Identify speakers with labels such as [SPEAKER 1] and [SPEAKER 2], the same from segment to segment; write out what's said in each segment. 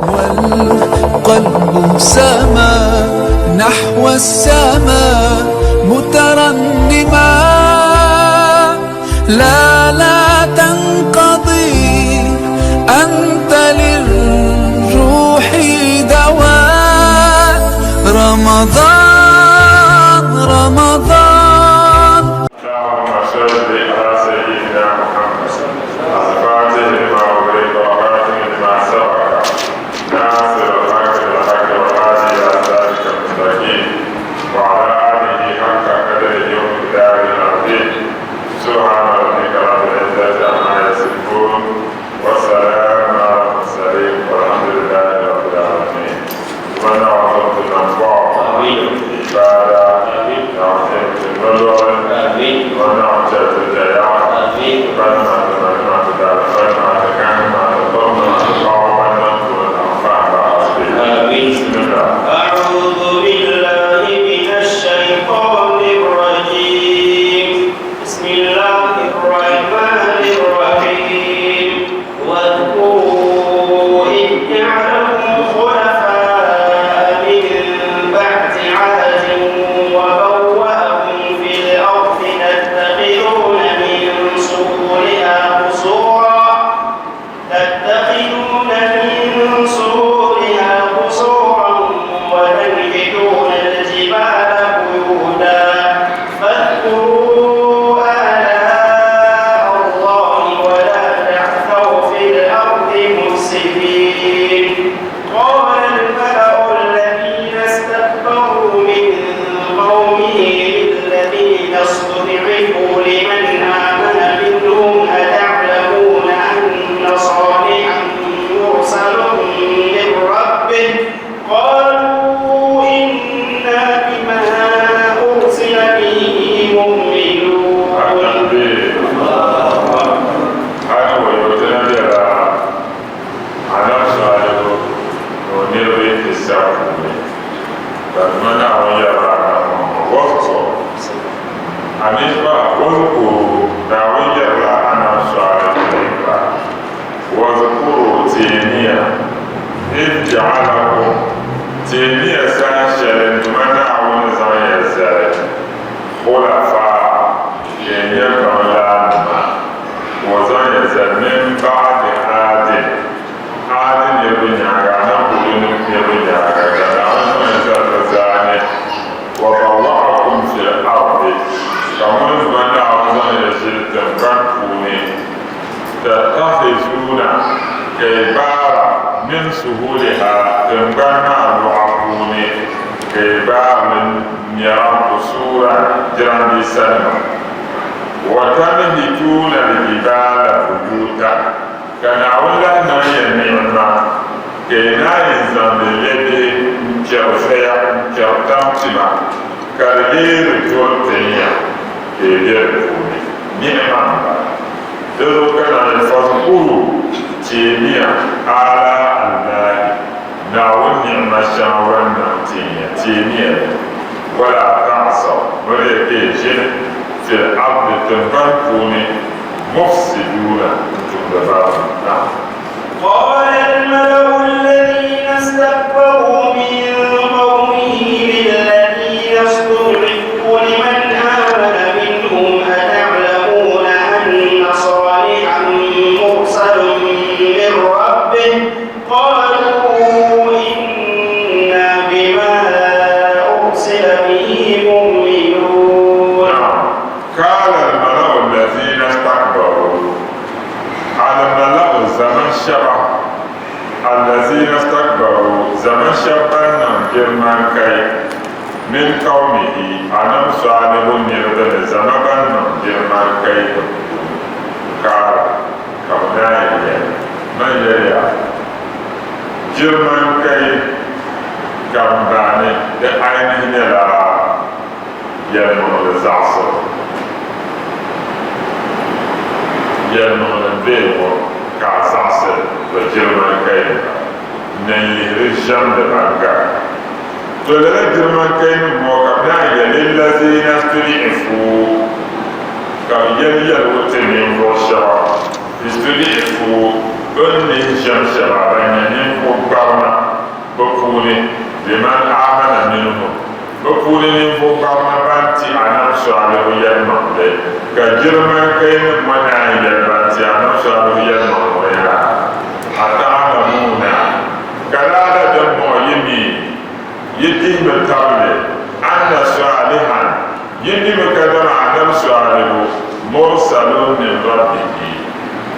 [SPEAKER 1] والقلب سما نحو السماء مترنما، لا لا تنقضي، أنت للروح دواء. رمضان رمضان.
[SPEAKER 2] اللهم صل على سيدنا محمد الفاتح لما أغلق والخاتم لما سبق ناصر الحق بالحق والهادي إلى صراطك المستقيم وعلى آله حق قدره ومقداره العظيم. سبحان ربك رب العزة عما يصفون والسلام على المرسلين والحمد لله رب العالمين. ونعوذ بالله عبادة
[SPEAKER 3] أعوذ بالله من الشيطان الرجيم. بسم الله الرحمن الرحيم. واذكروا إذ جعلكم خلفاء من بعد عاد وبوأكم في الأرض تتخذون من سهولها قصورا تتخذون من سهولها قصورا وتنحتون الجبال بيوتا. فاذكروا آلاء الله ولا تعثوا في الأرض مفسدين. قال الملأ الذين استكبروا من قومه للذين استضعفوا لمن آمن منهم أتعلمون أن صالحا مرسل من ربه؟ قالوا إنا بما أرسل به مؤمنون.
[SPEAKER 2] Teemiya saha shɛli n Duuma Naawuni zaŋ ya zali khulafaa, ka yi nyɛ kpaŋlaannima, ka o zaŋ ya zali min ba'di Aadin, Aadi niriba nyaaŋa, Anabi Hudu niriba nyaaŋa, ka Naawuni zaŋ ya zali bɛ zaa ni, wa bawwa'akum fil ardi, ka ŋuni Duuma Naawuni zaŋ ya ʒili tiŋgbani puuni, tattakhizuna, ka yi gbaara, min suhuliha, tiŋgbani maa luɣa puuni, ka yi gbaari li n-mɛra qusuuran, jirambiisanima, wa tanhituuna al-jibaala buyuutan, ka Naawuni lahi niŋ ya ni'ima ka yi naan yi zaŋdi lebihi n-kpɛri zoya, n-kpɛri tampima, ka di leeri duri tin ya ka yi be di puuni. Ni'ima m-bala. Di zuɣu ka naan yi fazkuru, teemiya, aalaa Allaahi, Naawuni ni'ima shɛŋa wan niŋ tin ya, teemiya li, wala ta'asaw, miriya ka yi ʒini, fil ardi, tiŋgbani puuni, mufsiduuna, n-tumdi barina. Naam.
[SPEAKER 3] قال الملأ الذين استكبروا من قومه للذين استضعفوا لمن آمن منهم أتعلمون أن صالحا مرسل من ربه؟ قالوا إنا بما أرسل به مؤمنون.
[SPEAKER 2] نعم. قال الملأ الذين استكبروا، الملأ zama shɛba، الذين استكبروا zama shɛba ban niŋ girman kai، min qawmihi, Anabi Salihu niriba ni zama ban niŋ girman kai bɛ puuni, قال, ka bɛ naan yi yɛli, man yɛliya, girman kai karimbaani di ainihi nyɛla yɛlimaŋli zaɣisibu. Yɛlimaŋli m-be ŋɔ ka a zaɣisi to girman kai nima n-na lihiri ʒɛmdi ban gari. To lala girman kai nim ŋɔ ka bɛ naan yɛli lillazina studi'ifu, ka bɛ yɛli yɛligu ti ninvuɣ shɛba, istudi'ifu, bɛ ni lihi ʒɛm shɛba ban nyɛ ninvuɣ gbarima. puuni liman aamana minhum, bɛ puuni ninvuɣ barina ban ti Annabi Salihu yɛlimaŋli, ka girmankainim ŋɔ naan yɛli ban ti Annabi Salihu yɛlimaŋli ŋɔ yaa, Ata'lamuuna, ka lala dimbɔŋɔ yi mi yi dihimi tabili, anna Salihan, yi mimi kadama Annabi Salihu mursalun min Rabbihi,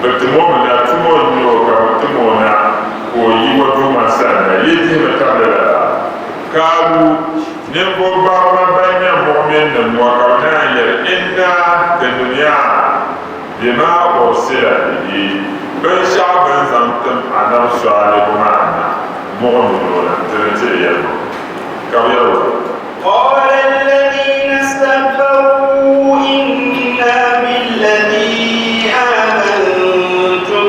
[SPEAKER 2] bɛ tim o mi na, tumo n-nyɛ o ka bɛ tim o na ka o yi o Duuma sani na, yi dihimi tabili lala? Kaalu, ninvuɣ barima ban nyɛ muɣuminnim ŋɔ ka bɛ naan yɛli, Inna tinim yaa bima ursila bihi, binshɛɣu bɛ ni zaŋ tim Annabi Salihu maa na, muɣuminuuna, ti ni ti li yɛlimaŋli. Ka bɛ yɛli o.
[SPEAKER 3] قال الذين استكبروا إنا بالذي آمنتم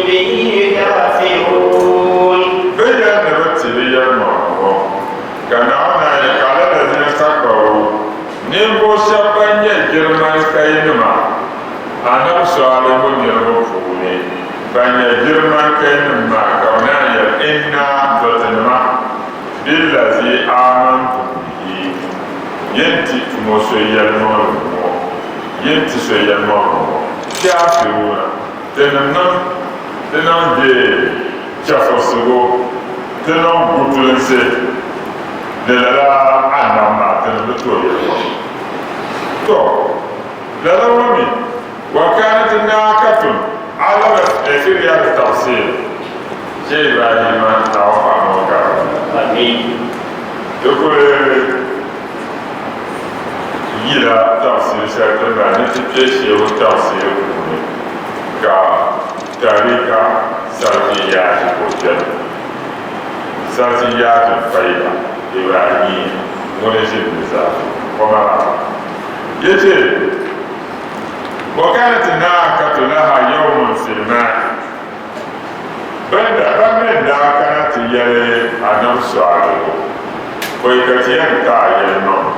[SPEAKER 3] به كافرون.
[SPEAKER 2] Bɛ yɛli ni bɛ ti li yɛlimaŋli ŋɔ, ka Naawuni naan yɛli, Qaala allazina istakbaru, ninvuɣ shɛb ban nyɛ girmankayinima Annabi Salihu niriba puuni, ban nyɛ girmankayinima maa, ka bɛ naan yɛli, Inna, to tinima, Billazi aamantum bihi, yin ti tumo so yɛlimaŋli ŋɔ, yin ti so yɛlimaŋli ŋɔ, kaafiruuna, tinim niŋ ti niŋ deei chɛfurisigu, ti niŋ gutulinsi ni lala Annabi maa, tinim bi ti o yɛlimaŋli. Tɔ! Lala ŋɔ mi, wa kaanat naakatun ala fi riyad tafsir, Shee Ibrahima Naawuni paɣa ŋɔ ka di kuli yila tafsir shɛli ti mali ni ti kpe sheehu tafsir puuni ka tarika sarati yaati ka o beni. Sarati yaati fayda Ibrahim ŋuni ʒi nuzaa koma maa. Yace, Wa kanat naakatu laha yawmun fil maa'i, Bɛ ba mi daa kana ti yɛli Annabi Salihu, Pɔi ka ti yɛn ti a yɛlimaŋli,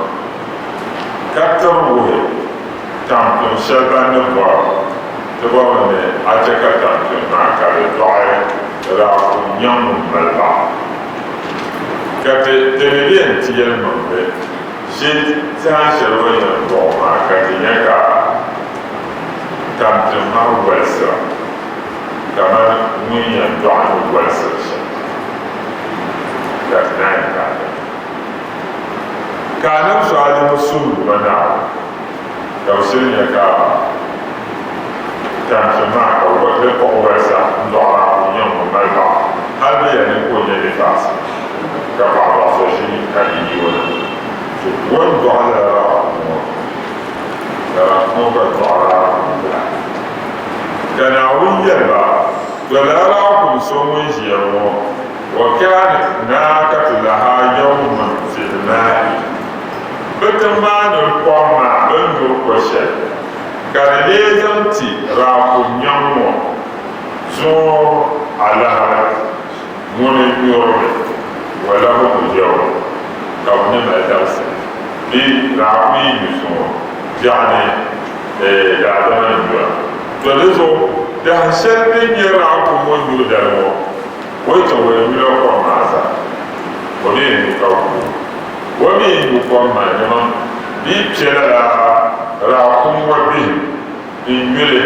[SPEAKER 2] ka tiri wuhi tampim shɛli ban ni bɔra, ti bɔrimi ni a chɛ ka tampim maa ka di dɔɣi raakum nyaŋ ŋun mali baɣa, ka ti ti ni di yɛn ti yɛlimaŋli. Ʒe saha shɛli o ni yɛn dɔɣi o maa ka ti nya ka tampiŋ maa wolisira kamani ŋun yɛn dɔɣi ni wolisiri shɛm ka ti naan yi ka a Ka Anabi Salihu suhi ba Naawuni ka bɛ shiri nya ka tampiŋ maa ka di kpuɣi wolisa n-dɔɣira ka o nya ŋun mali baɣa hal bɛ yɛli ni ka o nya nifaasi. Ka paɣa dɔɣi so ʒi ka di yi o na. O ni dɔɣi lala raɣibu ŋɔ, lala ŋɔ gba dɔɣi raɣibu bila. Ka Naawuni yɛli ba, To lala raɣibu so ŋun ʒiya ŋɔ, wa kaanat naakatu lahaa yawman fil maa'i, bɛ tiŋ maa ni kom maa bɛ ni nyuri ko shɛli, ka di lee zaŋ ti raɣibu nyaŋ ŋɔ zuŋɔ alahira. Ŋuni n-nyuri li, walahum al-yawm, ka bɛ mi mali dabisili bɛ daa ku yi nyu zuŋɔ biɛɣuni daadama ni nyura. To di zuɣu dahin shɛli bɛ ni nyɛ Raakum ŋɔ nyuri dali ŋɔ, o yi chaŋ o yɛn nyula kom maa zaa, o mi yɛn nyu ka guui. O mi yi nyu kom maa nima bɛ yi kpe lala Raakum ŋɔ bihim n-nyu li,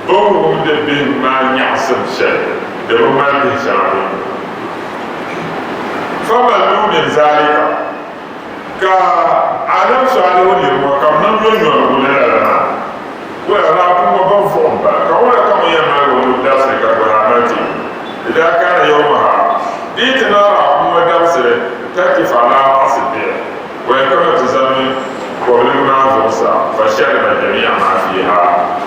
[SPEAKER 2] bɛ ni wumdi bihim maa nyaɣisim shɛli di bi ŋmani bihi shɛŋa bɛ ni nyuri. Famallu min zalika, ka Annabi Salihu niriba ŋɔ ka bɛ niŋ nyonyorigu ni lala maa, wula daa puŋɔ bɛ vuɣim ba, ka wula ka ŋun yɛn mali o nuu dabisili ka bɛ daa mali ti nyu. Di daa kana yawmaha, di yi ti niŋ raakum ŋɔ dabisili, takifu ala ra'si bi'r. Waya ka bɛ ti zani kɔbiligi maa zuɣusaa, fa shariba jami'a maa fiiha,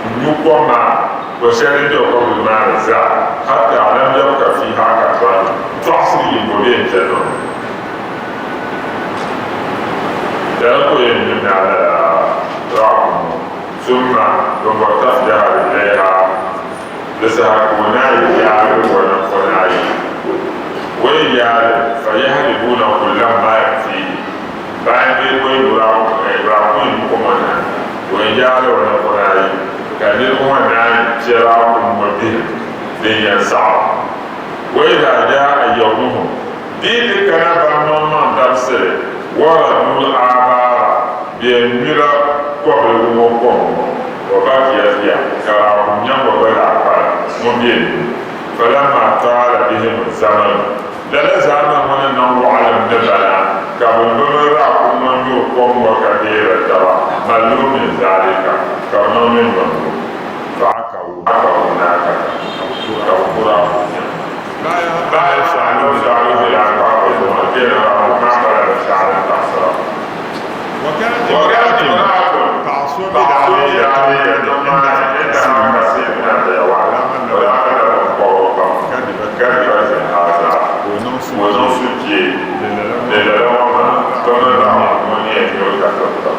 [SPEAKER 2] n-nyu kom maa ko shɛli din be kɔbiligi maa ni zaa, hatta lam yabka fiiha katratun, tɔɣisiri yimbo bee n-chɛ niŋ li. Lala ka o yɛn nyu naai lala raɣibu ŋɔ, summa bɛmbɔri tafjaha rijlaiha, di saha ka o naai yaagi o nampɔna ayi. O yi yaali, fa yahribuuna kulla ma fiihi, bayan bɛ o yi raakun yi kom o na, o yi yaali o nampɔna ayi, ka niriba ŋɔ naai kpe raakun ŋɔ bihim din yɛn saɣim. Wa idha jaa yawmuhum, di yi ti kana. Waradul aabaara, bɛ yɛn nyula kɔbiligu ŋɔ kom ŋɔ, wa bakiyat hiya, ka raakum nyaŋ ŋɔ gba daa kpalim ŋun bɛ yɛn nyu. Falamma taala bihim zamanu, lala zaamani ŋɔ ni niŋ waɣilim ni bala, ka bɛ bi mini raakum ŋɔ nyuri kom ŋɔ ka deeri taba, mallu min zaalika, ka bɛ niŋ nyonyɔŋ Fa'akaru naakata, ka bɛ ku raakum nyaŋ. Bayan Annabi Salihu daa kpahi o zuɣu ni bɛ ni daa maa bala binshɛɣu din taɣisira. Wa kanat imra'atun, paɣa so mi daa be tiŋ maa ni indaha kasiir min al-hayawan, o daa malila biŋkɔbiri pam, kadibatin haza, ka o niŋ sujee ni lala ŋɔ maa, bɛ mini raɣibu ŋɔ ni yɛn nyuri ka tirita.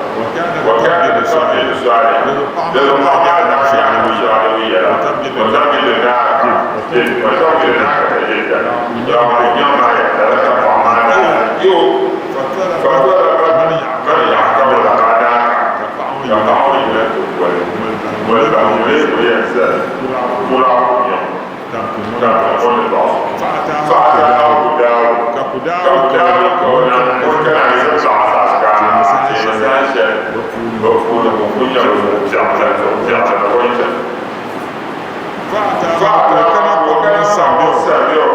[SPEAKER 2] Wa kanat tabghidu Salih, di zuɣu paɣa maa daa nyɛ Annabi Salihu yɛla, wa tabghidu naaka, wa tabghidu naakata jiddan, raɣibu nyaŋ maa yɛla, lala ka paɣa maa daa lan yo. Fatalabat man ya'tabu laha naaka, ka paɣa ŋɔ yina ti boli boli bahi ŋɔ bee o yɛn zali kuraɣibu nyaŋ tampiŋ o ni dɔɣi so. Fa'ataahu Kudaaru, ka Kudaaru ka o na o kana n-zaŋ zaɣ zaɣ ka teeni saha shɛli bɛ puuni ka o kuli nyɛ bɛ zuɣu piɛɣu chani zuɣu piɛɣu chani o yi chani. Fa'ataahu ka o kana m-paɣi o Sabiu,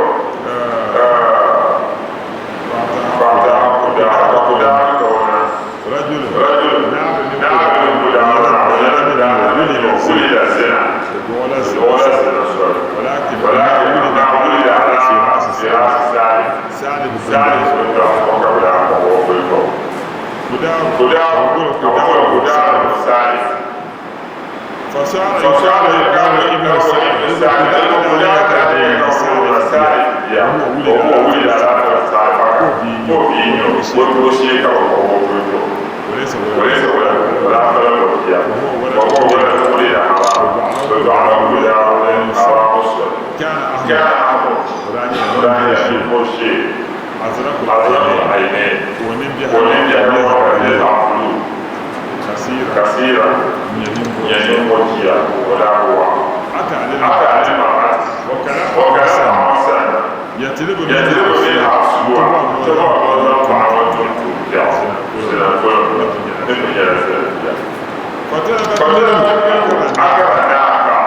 [SPEAKER 2] fa'ataahu Kudaaru, ka Kudaaru ka o na rajulun naabili Kudaaru na o nyɛla Kudaaru ni o wulida zina, o dɔɣila zina soli, walakin ma wulida ala firaasi Saalih, Saalih bin dɔɣi o ka bɛ daa kpuɣi o kuli ti o. Kudaaru, ka bɛ boli Kudaaru ni Saalih. Fasaara yuqaalu lahu ibnu Saalih, di zuɣu Kudaaru daa nyɛla ka bɛ boli o Saalih bia, wa huwa wulida ala firaasi Saalih fakat, ka o bia n-nyɛ o, o doo shee ka bɛ kpuɣi o kuli ti o. Walaysa waladun, o daa pala o bia, wa huwa waladun wulida haram, bɛ dɔɣila Kudaaru ni haramu soli. Kaana Ahmad, o daa nyɛla ninvuɣ shee, Azraqul Aynayn, ka o nimbihi ŋɔ ka di nyɛ zaɣ buluu, Kasiira, n-nyɛ ninvuɣ jia, o daa bi waɣa. Ataa lilmar'ati, o kana paɣa ŋɔ sani na, Yatlibu minha su'a, ti bɔri ni o zaŋ paɣa ŋɔ tum tuumbiɛɣu, zina polo, di mi nyɛla zina bia. Fatalabat minhu akara naaka,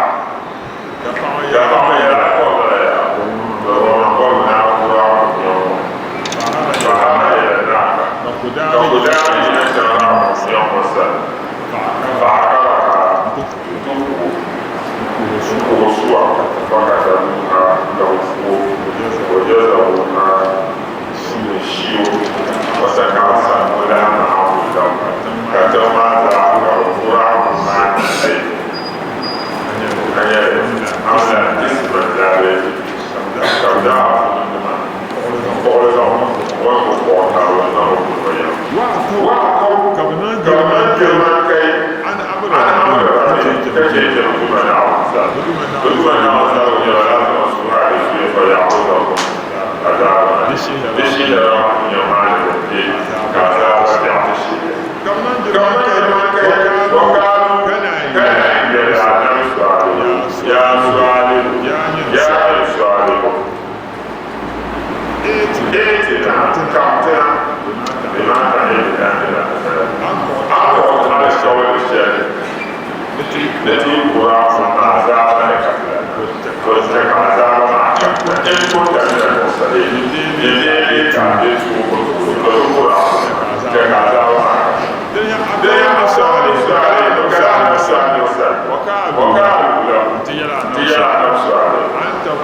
[SPEAKER 2] ka paɣa ŋɔ yɛli, A kɔbila yaa, bɛ bɔri ni a kuri a kum nyɛ ŋɔ. Fahara ila naaka, ka ku daa yina chaŋ a kum nyɛ ŋɔ sani, fa akaraha n-ti ku o, n-kuh o sua, fakataluuha, ka bɛ fu o, wajazaruuha, n-shi o, watakasamu lahma kullahum, ka tiŋ maa zaa ka bɛ kuri a kum maa niŋdi. Ka yɛli, Hamlan isman laa ka bɛ daa afu n-kpuɣili zaŋ o ni ku kpuɣi tari o zaŋ o kuli o yiŋa. Wa'ataw, ka bɛ niŋ girman kai an amri rabbihim ka chɛ n-chɛ bɛ Duuma Naawuni sani. Bɛ Duuma Naawuni sani o nyɛla lala suhuri a di zuya fa ya'khuzahum azabun alim. Di shihira nya maa ni din be ka azaaba biɛɣu ti shihi. Ka bɛ niŋ girman kai wa kaalu ka naan yɛli Annabi Salihu, Yaa Salihu, yaa nyin Salihu! I'tina, kamtina, bima ta'iduna min al-'azab, a kpuɣi ti alikauli shɛli ni ti yi kuri a kum azaaba ni ka ti lan to n-chɛ ka azaaba maa kamtina, in kunta min al-mursalin, di dee bee ka a be tuumba puuni, to ti kuri a kum n-chɛ ka azaaba maa kamtina. Din a Saalih, ka daa Annabi Saalih sani, wa qaaluu lahu, nti yɛli Annabi Saalih,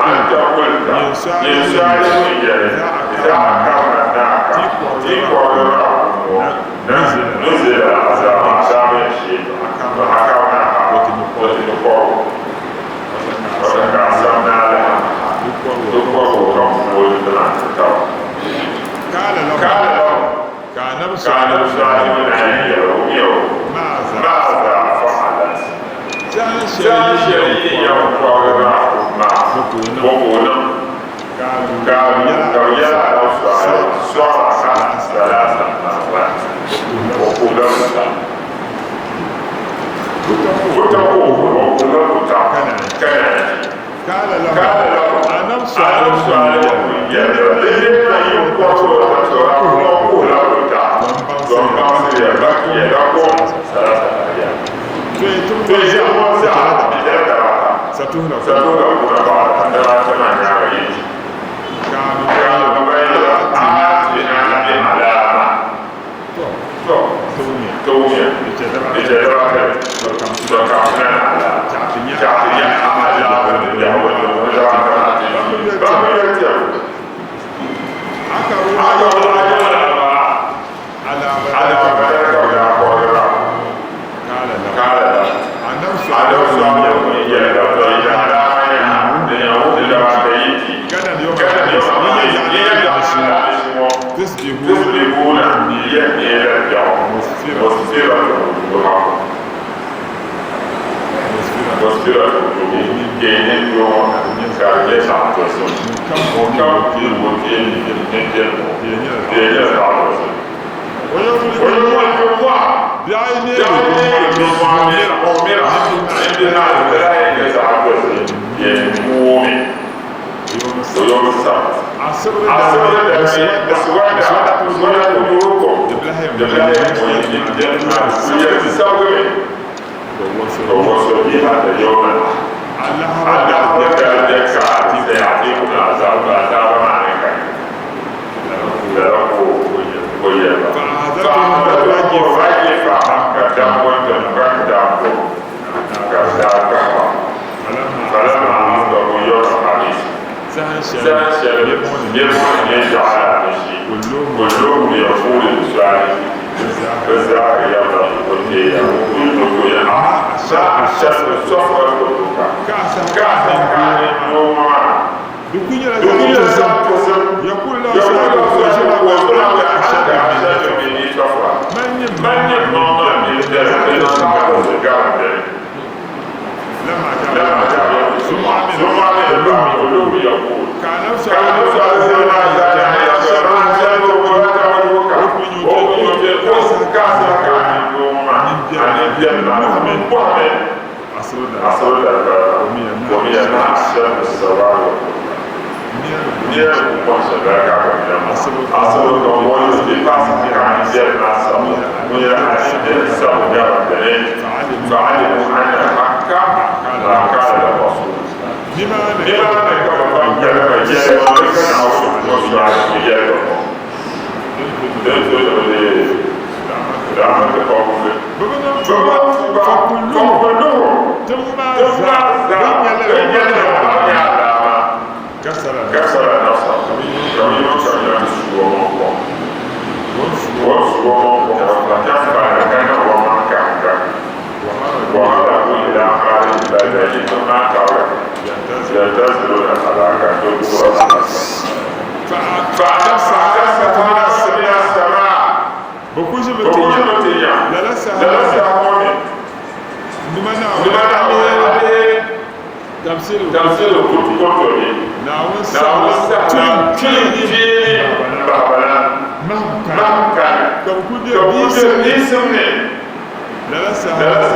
[SPEAKER 2] Anta qulta, nyin Saalih ni yɛli, Idha aqarna naaka, ti yi kɔrigi raɣibu ŋɔ, nuzila al-azaabu, azaaba yɛn sheei ba, fa aqarnaha, to ti ni kɔrigi o, wa takaasamnaa lahmaha, ti kɔrigi o ka pooi li niŋ a ti taba. Qaala lahum, Ka Annabi Salihu naan yɛli o, Yɛli o, Maazaa fa'alat? Saha shɛli yi yɛn kɔrigi raɣibu maa, bɔ ka o niŋ? Kaalu, ka bɛ yɛli Annabi Salihu, Saraka salaasa marrat, o puhila buta. Buta ka o puhi, o puhila buta ka naan chi. Qaala lahum, Annabi Salihu yɛli ba, Di leela yi ni kɔrigi o raɣibu ŋɔ puhila buta. Lakum salasata ayyam. To yi mo za di jɛla dabata. Satuhlakuna ba'da dabata maa nyaanga yi ti. Kaanu bayna atina bi alama. To tawmiya di jɛ dabata to ka na ala. Chaati nya alama di biɛɣu ni dabata maa ti. Ba mi yɛli tiɛbu. Aka wula yɛla ala badaka wula kɔrila. Kala la. Adam sɔrɔ ni yɛlɛ to yi alama ya di nya wuti dabata yi ti. Gana yɔ yi yɛ dabata ŋɔ. Tusbihuna yɛ yɛlɛ biɛɣu. Musfiratu wujuhakum. Musfiratu wujuhakum. Keeni yuŋɔ ka di nyɛ zaɣ dozim. Ŋun kam pili o teeni ni biɛligu di nyɛla zaɣ dozim. O yɛn wa biɛɣu neeri mira nimbihi di lahi nyɛ zaɣ dozim bɛ kuumi. O yom sabt. Asibiri dali muswadda wujuhukum di lahi o yɛn sabigimi ka waso biha da yawmal alahara dali bɛ ka sayatikum azabu azaba maa ni ka lala ko o yɛli ba fa'akhadhatuhum rajifa ka dambo ka dambo ka daa kpahima falamma asbahu yawma al-khamis saha shɛli niriba ŋɔ ni nyɛ yaɣa alahichi kulluhum yaqulu li sahibihi bɛ zaa yɛrila o teeya o yɛn a ma ashaddu safwatuka ka a saha ka a ni doo ŋɔ maa di ku nyɛla zaɣ tozim yaqulu lahu sahibuhu wa huwa anta ashaddu minni safwa man nyɛ maŋ maa mini bɛla di niŋ zaɣ tozim gari bɛni لما جاء ثم عمل كلهم يقول كان فعلموا أن الحق ما قال الرسول لماذا كما ينتظرون الهلاك فأتت من السماء بكوشبتيا للسهوني لمن عليه تفسير كتب نعم تيني بابنا مهكا كبكوشب اسمي للسهوني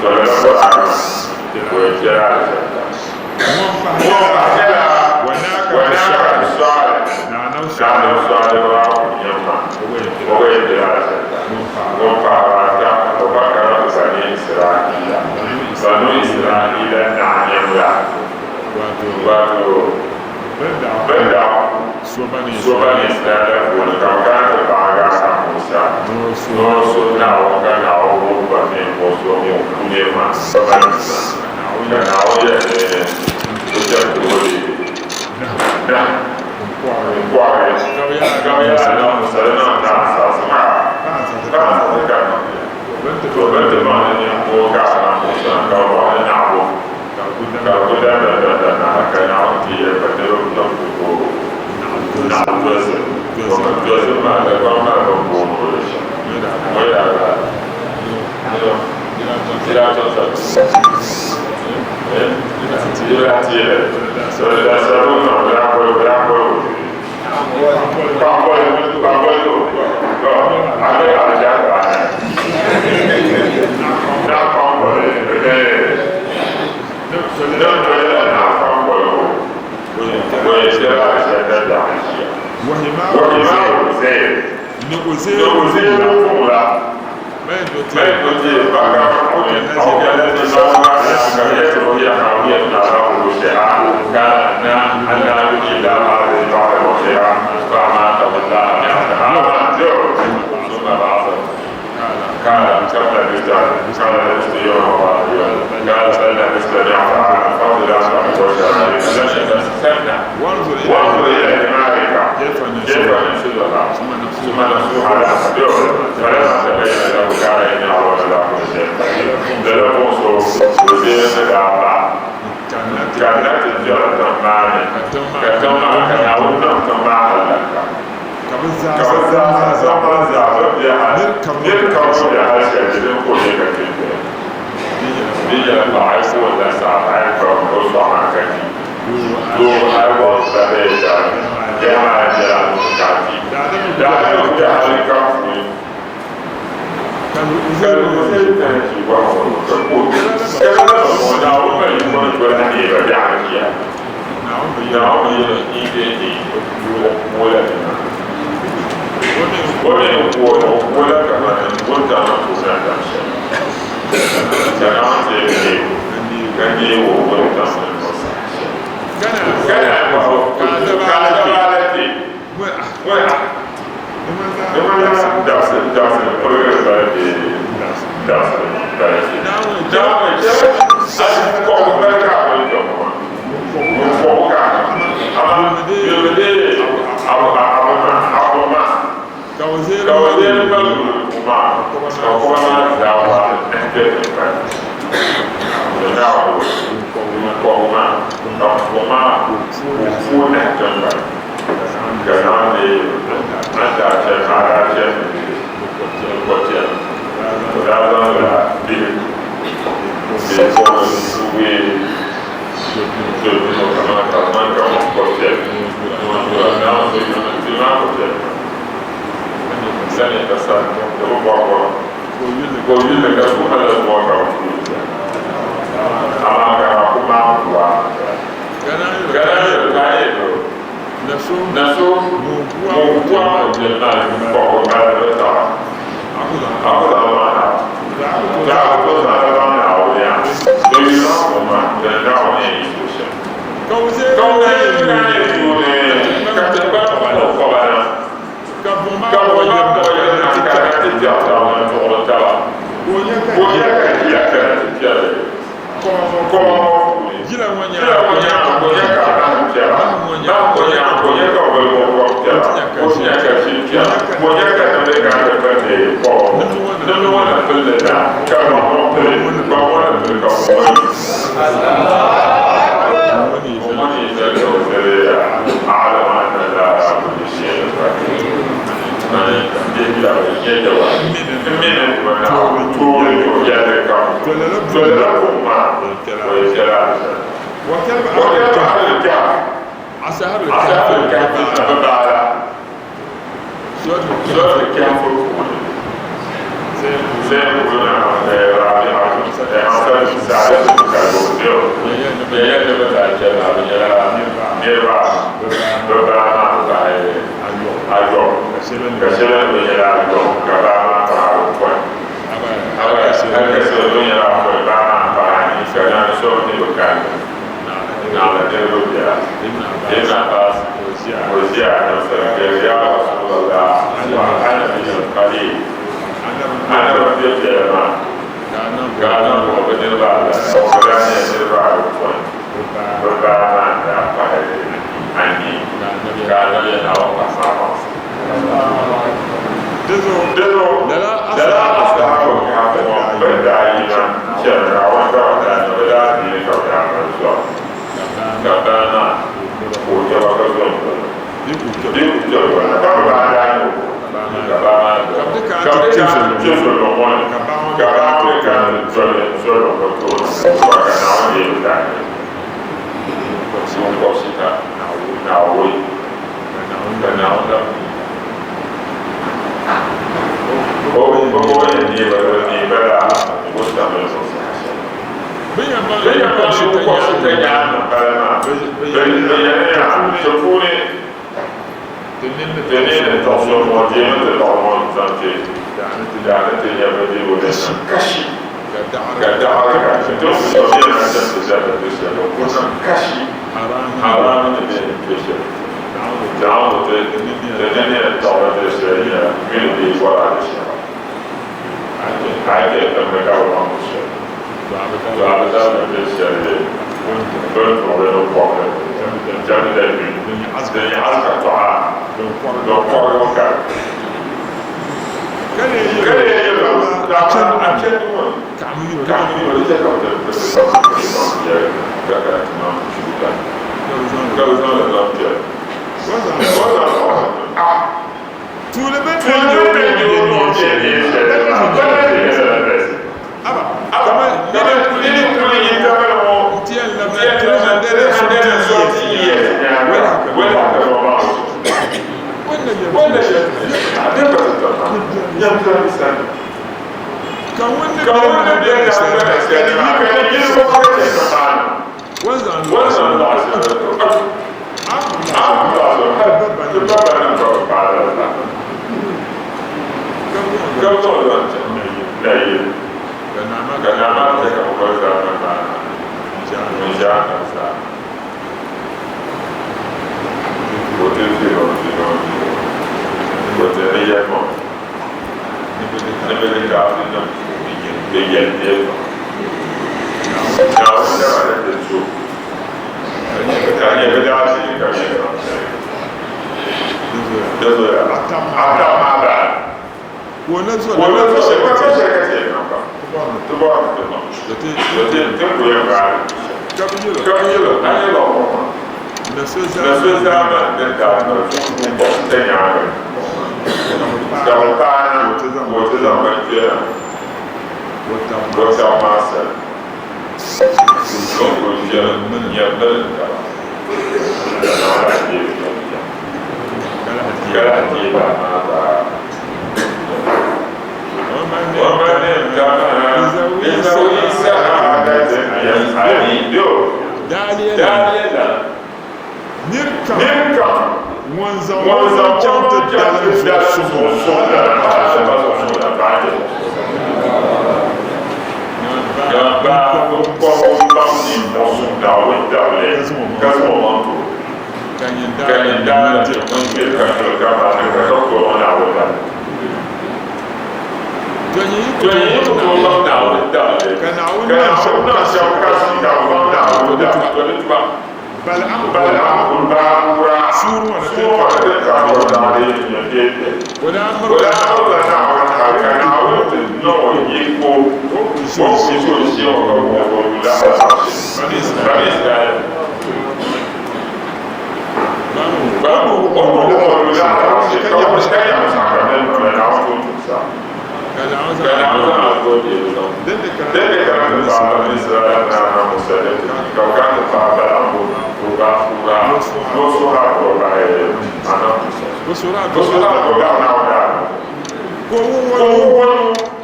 [SPEAKER 2] To lala Qur'ani maa o yɛn kpɛla alizanda. Ŋɔ pahi nyɛla Wa naqatu Salih, ni Anabi Salih raakumi nyam maa, o gba yɛn kpɛla alizanda. Ŋɔ pahiri ata, Wa bakaratu bani Israaila, Banu Israaila naɣ nyam la, wato bɛ ni daa ku so Bani Israaila puuni ka bɛ kana ti paagi Anabi Musa ni o suhi Naawuni ka Naawuni wuhi ba ninvuɣ so ŋun ku nir maa Bani maa, ka Naawuni yɛli ni o cham ti o leei dahi n-kɔɣiri ka bɛ yɛli Anabi Musa di niŋ ti a saɣisi maa ka a saɣisi ka niŋ to bɛ ni ti baŋ ni ninvuɣ ka Anabi Musa ka bɛ bɔhi ni naɣibu Ka bɛ ku dandandandan hal ka Naawuni ti yɛli ba ni bɛ ku zaŋ ti ku naɣ dolsim. Domin dolsim maa Dagbaŋ mali bɛ ni booni o li shɛm. Ŋɔ yaa la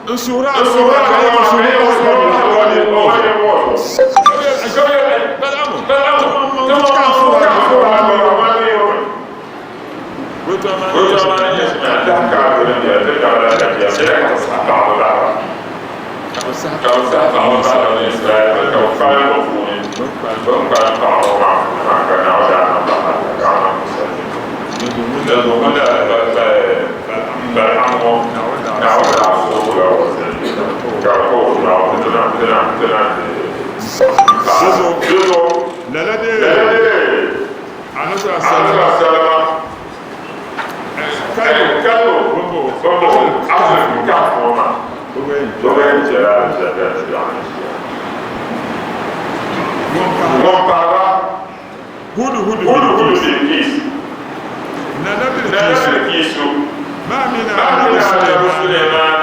[SPEAKER 4] N suhuri a ka yɛ ma suhuri Lala dee Annabi sallallahu Hudu hudu Bilkis Nana Bilkisu ma mina Annabi Sulaiman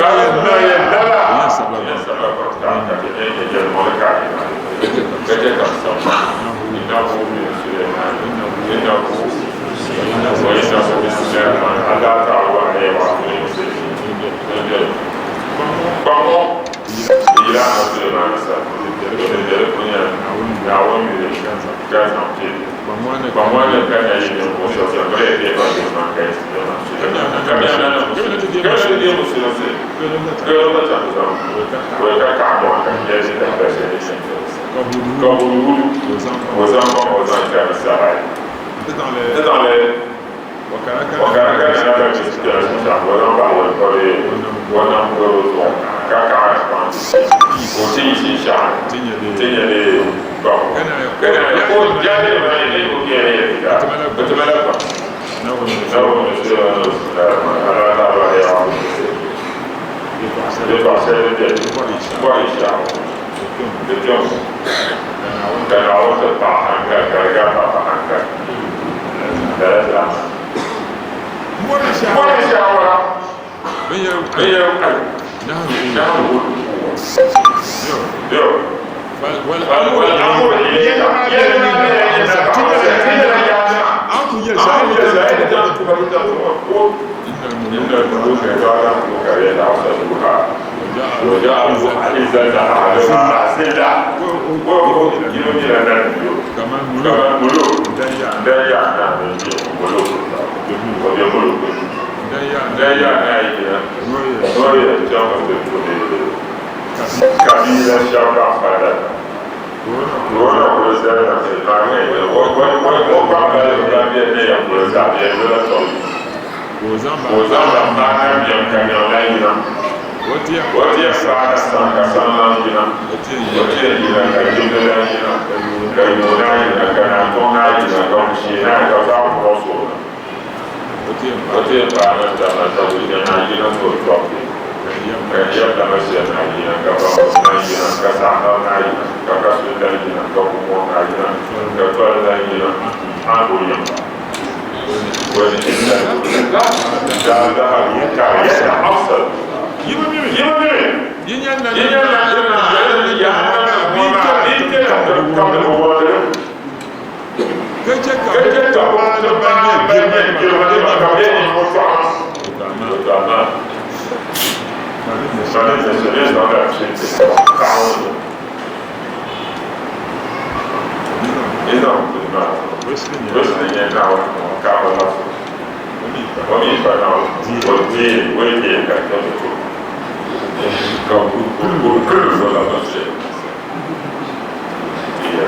[SPEAKER 4] Ka Annabi
[SPEAKER 2] O ti yɛn paai na dama ka o yina na yina ni o tɔbu ka yɛm dama shɛli na yina ka baŋ na yina ka saɣim na yina ka kasuli na yina ka kumɔŋ na yina ka tɔli na yina a o yɛm o ni daa ka afsal
[SPEAKER 4] Yi bi mi
[SPEAKER 2] yi bi mi
[SPEAKER 4] yi nya na
[SPEAKER 2] yi nya na na ya na bi kɛra ka bi wɔri
[SPEAKER 4] ka chɛ ka
[SPEAKER 2] ka chɛ ka
[SPEAKER 4] ba
[SPEAKER 2] bi
[SPEAKER 4] ni ban nyɛ
[SPEAKER 2] ban nyɛ
[SPEAKER 4] girima
[SPEAKER 2] girima nima ka bi nyɛ mɔtɔɣa to amma sani da sani da ka ce kawo ina ma wasu ne na ka ba la su wani fa na o di o di ka ta to ka ku ku ku ku ku la ba se ya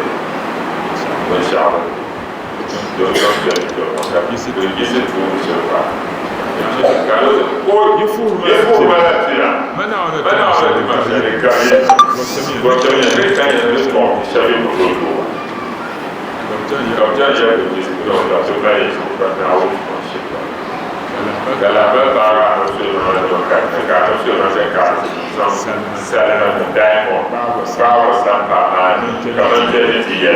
[SPEAKER 2] wa sha Allah do do do do ka do yi se tu se ba ka ko
[SPEAKER 4] Yi fuhur ma
[SPEAKER 2] yi fu ma la tira
[SPEAKER 4] mana wani
[SPEAKER 2] mana wa ti ma se ka yi ko ta yi ka yi ne ko shabi ko do ka ja ya ko ji ko da to ba yi ko na o ko shi kala ba ba ra no se no no ka ka no se no se ka salama diamond power sampa man ka man je ti ye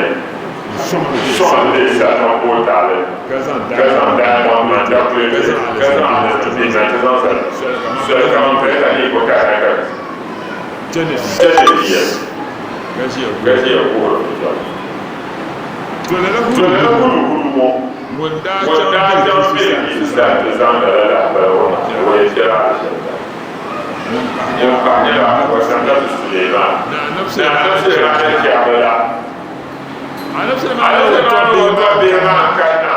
[SPEAKER 2] so le sa no ko ta le
[SPEAKER 4] Ka zaŋ
[SPEAKER 2] ka zaŋ diamond man da ko ka zaŋ ale ti na ka zaŋ sa so ka man pe ka ni ko ka ka
[SPEAKER 4] Jẹ́nẹ̀
[SPEAKER 2] je ti ye
[SPEAKER 4] ka ʒiya
[SPEAKER 2] ka je ko ro
[SPEAKER 4] To lala
[SPEAKER 2] to le
[SPEAKER 4] huru
[SPEAKER 2] ko ko mo
[SPEAKER 4] ŋun daa
[SPEAKER 2] ŋun
[SPEAKER 4] chaŋ
[SPEAKER 2] daa chaŋ
[SPEAKER 4] Bilkisu
[SPEAKER 2] Bilkisu sa ti zaŋ lala lahabali ŋɔ ma o yɛn chɛla ŋun pahi nyɛla wasandatu Suleiman
[SPEAKER 4] Na Annabi
[SPEAKER 2] na Annabi Suleiman ni chɛɣili la
[SPEAKER 4] Annabi Suleiman
[SPEAKER 2] Annabi Suleiman ni o tɔbu bihi maa kanna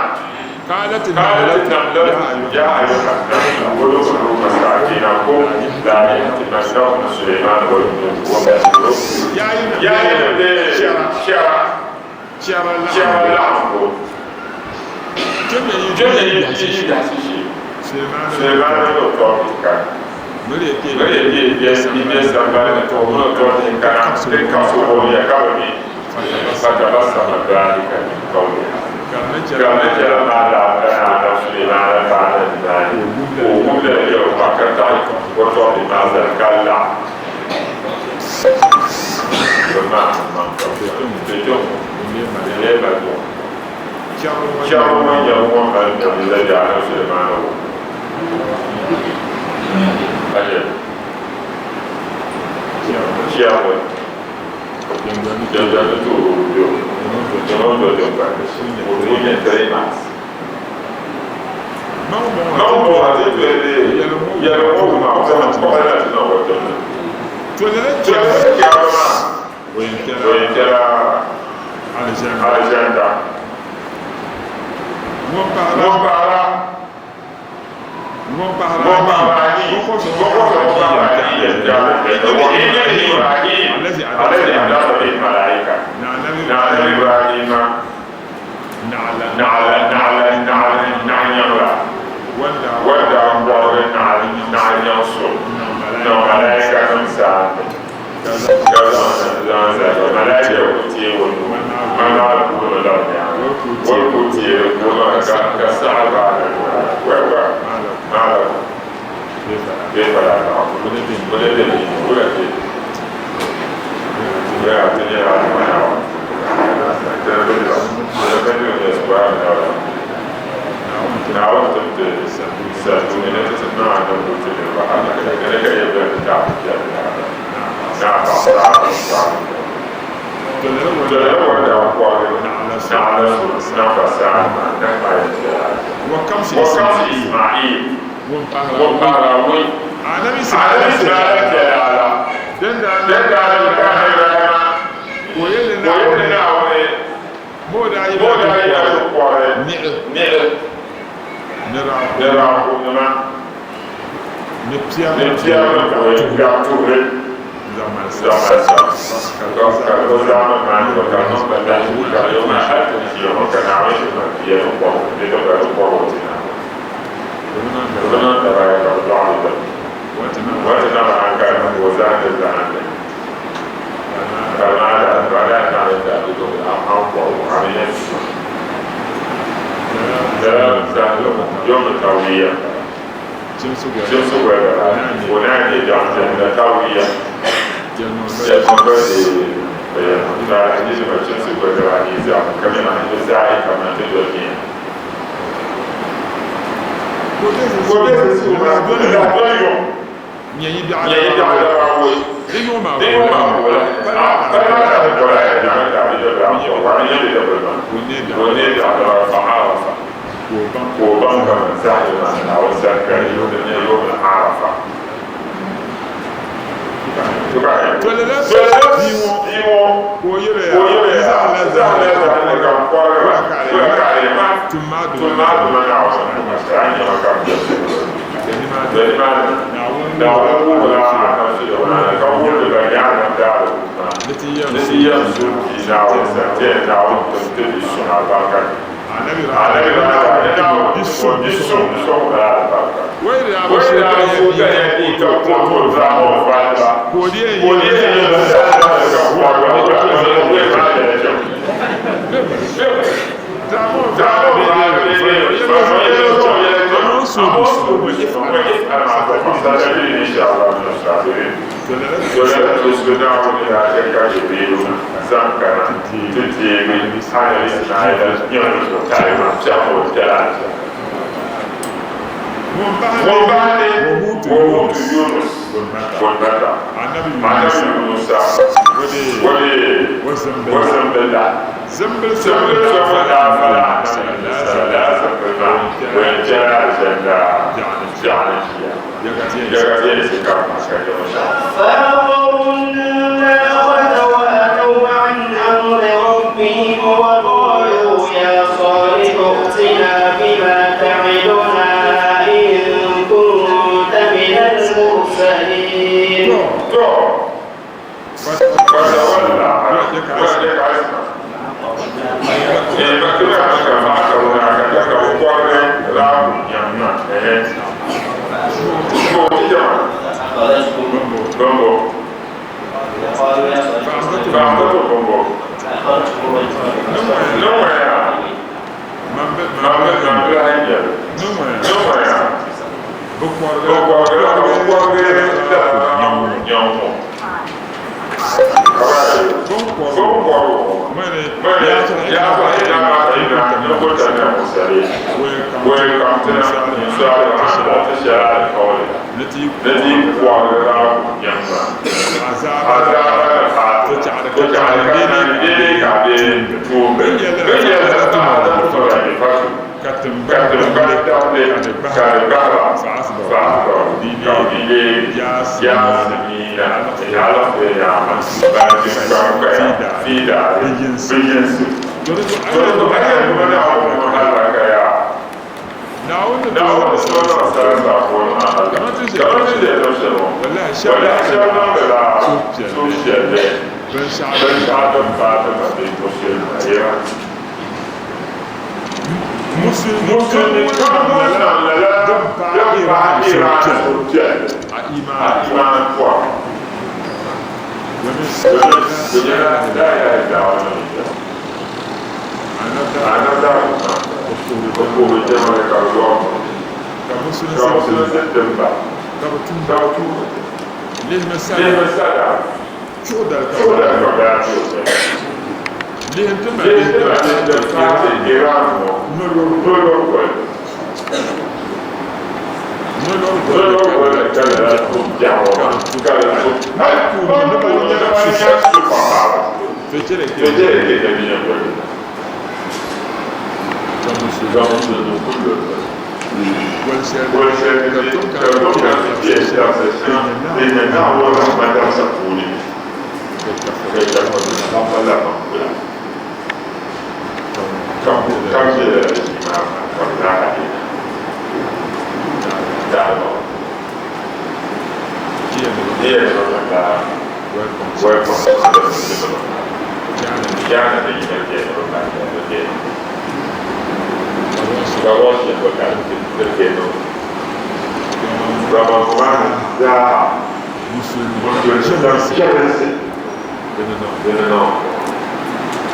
[SPEAKER 4] قالت
[SPEAKER 2] قالت
[SPEAKER 4] النملة
[SPEAKER 2] النملة يا أيها النمل ادخلوا مساكنكم لا يحطمنكم سليمان وجنوده
[SPEAKER 4] يا
[SPEAKER 2] يا أيها شرع
[SPEAKER 4] شرع
[SPEAKER 2] شرع لعنكم
[SPEAKER 4] Jẹ́nẹ̀ yi
[SPEAKER 2] jẹ́nẹ̀ yi yi dasi
[SPEAKER 4] Suleiman
[SPEAKER 2] Suleiman ni o tɔbu kan
[SPEAKER 4] Mori ke
[SPEAKER 2] o ye ye ye ye sanbali to o to ni kana ne ka so o ya ka o ni fatabasama dhalika min qawliha
[SPEAKER 4] Ka
[SPEAKER 2] ka ne jɛra ma da ka na da Suleiman ba da naani o wumle ye o ma ka taa o tɔ ni ma zan ka la o ma ma ka te jo ne ba jo caman ya ŋɔ ka ni la ja na Suleiman o ayi ciyawa jɛnjɛn to o yo jɛnjɛn do do ba o do yɛ tɛrɛ ma n'aw bɔ a ti to de yɛlɛ ko ma o sɛbɛn kɔfɛ la ti na o tɛ
[SPEAKER 4] To lala
[SPEAKER 2] ciyawa ma
[SPEAKER 4] o yɛn
[SPEAKER 2] o
[SPEAKER 4] kɛra
[SPEAKER 2] ye kɛra
[SPEAKER 4] Alizanda
[SPEAKER 2] alizanda
[SPEAKER 4] ŋun
[SPEAKER 2] ŋun
[SPEAKER 4] paɣara
[SPEAKER 2] paɣara
[SPEAKER 4] ŋun paɣara
[SPEAKER 2] ŋun paɣara ni
[SPEAKER 4] ŋun kɔfɛ
[SPEAKER 2] ŋun kɔfɛ ŋun paɣara ni yɛ tɛrɛ wa inna Ibrahim
[SPEAKER 4] Allazi
[SPEAKER 2] alladhi adasa bil malaika
[SPEAKER 4] Na Annabi
[SPEAKER 2] na Ibrahima
[SPEAKER 4] Na'ala
[SPEAKER 2] na'ala na'ala na'ala na'ala
[SPEAKER 4] wanda
[SPEAKER 2] wanda bɔrigi naɣ naɣ so na malaika nim saani ka zaŋ zaŋ zali malaika ku teei o nuu mana puuni la nyaanga o ku teei o maa ka ka saɣa baa na wa wa maala bee fara naɣ o le be ni o la be ya ti nyɛla mana wa ti be la o be ni o square na wa Naawuni tim ti saduuni ni ti ti niŋ a niŋbu ti niriba hali ka ka ka yɛ bɛ ti taɣi piɛli na paɣa
[SPEAKER 4] To lala
[SPEAKER 2] Dɔla
[SPEAKER 4] wanda
[SPEAKER 2] wanda kɔri naɣila su nafa saa na pa yɛ piɛla
[SPEAKER 4] wa kamsi
[SPEAKER 2] wa kamsi
[SPEAKER 4] Ismail
[SPEAKER 2] Ismail
[SPEAKER 4] ŋun paɣara
[SPEAKER 2] ŋun paɣara wui
[SPEAKER 4] Annabi
[SPEAKER 2] Anabi
[SPEAKER 4] Ismail
[SPEAKER 2] Ismail piɛla la
[SPEAKER 4] den daa
[SPEAKER 2] den daa ni ka Ibrahima
[SPEAKER 4] o yɛli
[SPEAKER 2] o yɛli
[SPEAKER 4] Naawuni
[SPEAKER 2] Naawuni
[SPEAKER 4] m'o daa yi
[SPEAKER 2] m'o daa yi ti kɔri
[SPEAKER 4] niɣi
[SPEAKER 2] niɣi
[SPEAKER 4] ni raɣu
[SPEAKER 2] ni raakunima
[SPEAKER 4] ni piɛri
[SPEAKER 2] ni piɛri ni o ye gaɣa tuhuri
[SPEAKER 4] zaŋ mali
[SPEAKER 2] Thank Yom Tarwiya chimsi wɛli o naa nyɛ jaɣa Tarwiya chimsi wɛli ni zaa ka mi maa ni zaa ka ma ti doli ni ko bɛ su ma doli yo
[SPEAKER 4] Nyɛ yi
[SPEAKER 2] nyɛ yi
[SPEAKER 4] biɛɣu
[SPEAKER 2] biɛɣu dara wo
[SPEAKER 4] di yuŋ maa
[SPEAKER 2] di yuŋ maa wala a ka na ta bɔra ya na ta bi doli a ko wa ni yɛ doli ma
[SPEAKER 4] Ka o ne
[SPEAKER 2] ko ne biɛɣu dara fa arafa
[SPEAKER 4] ka o baŋ
[SPEAKER 2] ko ban ka man zahiri ma na wa sarka yo ne yo arafa
[SPEAKER 4] To lala bia ŋɔ
[SPEAKER 2] Iwo
[SPEAKER 4] ka o yɛrɛ
[SPEAKER 2] ko yɛrɛ
[SPEAKER 4] ya
[SPEAKER 2] ya
[SPEAKER 4] n zaŋ la
[SPEAKER 2] zaŋ la
[SPEAKER 4] zahim
[SPEAKER 2] zahim ka kɔrigi ba ka kari ma
[SPEAKER 4] tum maa
[SPEAKER 2] tum
[SPEAKER 4] duma
[SPEAKER 2] maa duma na wa ka an yɛma ka bɛ
[SPEAKER 4] nimaa
[SPEAKER 2] da ni maa ni
[SPEAKER 4] Naawuni
[SPEAKER 2] Naawuni wuhila a kan su yɛma ka wuhiri ba yaa nam daari ma
[SPEAKER 4] ni ti yɛm
[SPEAKER 2] ni ti yɛm su ti Naawuni sa ti yɛn Naawuni tim ti bi sun albarka
[SPEAKER 4] anabi
[SPEAKER 2] anabi
[SPEAKER 4] ra
[SPEAKER 2] ra ni Naawuni
[SPEAKER 4] bi
[SPEAKER 2] bi
[SPEAKER 4] sɔŋ
[SPEAKER 2] bi sun sɔŋ la albarka
[SPEAKER 4] wai da
[SPEAKER 2] wai
[SPEAKER 4] ba so
[SPEAKER 2] da
[SPEAKER 4] ka
[SPEAKER 2] so
[SPEAKER 4] yɛ
[SPEAKER 2] ka yɛ
[SPEAKER 4] bia
[SPEAKER 2] ka ko ko zaŋ o fa ba
[SPEAKER 4] ka o di yɛn
[SPEAKER 2] ko ni
[SPEAKER 4] yɛ
[SPEAKER 2] yɛ yɛ sa ka kɔrigi ba ko ni ma yɛ chɛm
[SPEAKER 4] Ŋun bahi anabi Yunus o de o zambila zambil
[SPEAKER 2] Thank you.
[SPEAKER 3] فعقروا الناقة وأتوا عن أمر ربهم وقالوا يا صالح ائتنا بما تعدنا إن كنت من المرسلين
[SPEAKER 2] To, fatawalla wanda ka asma. Eh, ba kira maka ma ka wuna ka ka ka kwarre ramu yamma. Eh. Ko kija bombo.
[SPEAKER 5] قالوا يا صالح
[SPEAKER 2] Ba ko to bombo. No ya. Ma ba ma ba hanya. No ya. Ko kwarre ko kwarre da yamma. Ko kwarre. Mane ya fa ina ma ina no ko ta na musali.
[SPEAKER 4] Naawuni
[SPEAKER 2] Naawuni sɔrɔ sara
[SPEAKER 4] Wallahi
[SPEAKER 2] Wala
[SPEAKER 4] shɛba
[SPEAKER 2] shɛba la suhupiɛlli
[SPEAKER 4] binshɛɣu
[SPEAKER 2] binshɛɣu din paai ma bee tuɣushɛli maa yɛra
[SPEAKER 4] musulmi
[SPEAKER 2] musulmi kam ŋun niŋ lala
[SPEAKER 4] din
[SPEAKER 2] din
[SPEAKER 4] paai
[SPEAKER 2] paai
[SPEAKER 4] Iran
[SPEAKER 2] Iran
[SPEAKER 4] suhupiɛlli
[SPEAKER 2] suhupiɛlli
[SPEAKER 4] a
[SPEAKER 2] a
[SPEAKER 4] imaani
[SPEAKER 2] imaani pɔhim
[SPEAKER 4] domin
[SPEAKER 2] domin di nyɛla la ilaha illallah anabda o puhiri jɛmali ka bi lɔri
[SPEAKER 4] ka
[SPEAKER 2] ka
[SPEAKER 4] musulinsi
[SPEAKER 2] musulinsi dimba
[SPEAKER 4] ka bi tum
[SPEAKER 2] ka bi tuui
[SPEAKER 4] lihimi sada
[SPEAKER 2] lihimi sada
[SPEAKER 4] chuɣu dali ka
[SPEAKER 2] chuɣu
[SPEAKER 4] bi
[SPEAKER 2] dali ka bi daa tuui
[SPEAKER 4] lihim ti ma
[SPEAKER 2] lihimi ti ma din paai Iran ŋɔ
[SPEAKER 4] nolor
[SPEAKER 2] nolor goli
[SPEAKER 4] nolor
[SPEAKER 2] nolor
[SPEAKER 4] goli
[SPEAKER 2] goli ka bi daa tuui biɛɣu ŋɔ ka bi tuui hali puuni ni ba nyɛ superpower
[SPEAKER 4] fechere ke
[SPEAKER 2] fechere ke ka bi nyɛ goli
[SPEAKER 4] ka musulmi
[SPEAKER 2] ka musulmi kuli
[SPEAKER 4] goli shɛli
[SPEAKER 2] goli shɛli
[SPEAKER 4] ka
[SPEAKER 2] ni
[SPEAKER 4] tom
[SPEAKER 2] ka
[SPEAKER 4] ka
[SPEAKER 2] tom
[SPEAKER 4] bi
[SPEAKER 2] ka
[SPEAKER 4] kira
[SPEAKER 2] bi kpɛ dabisa shɛm din nyɛ Naawuni rahma dabisa puuni
[SPEAKER 4] ka
[SPEAKER 2] ka chɛfa la ban kula kam kam yɛla la ʒii maa ka bi daa hali daaba
[SPEAKER 4] kiya
[SPEAKER 2] ni yɛn ba ka daa
[SPEAKER 4] welcome
[SPEAKER 2] welcome
[SPEAKER 4] China
[SPEAKER 2] China ni yina kpɛ ni ba ka daa kpɛ ka Russia ba ka kpɛ no Ramadan zaa
[SPEAKER 4] musulmi
[SPEAKER 2] musulmi jɛlinsi
[SPEAKER 4] dini no
[SPEAKER 2] dini no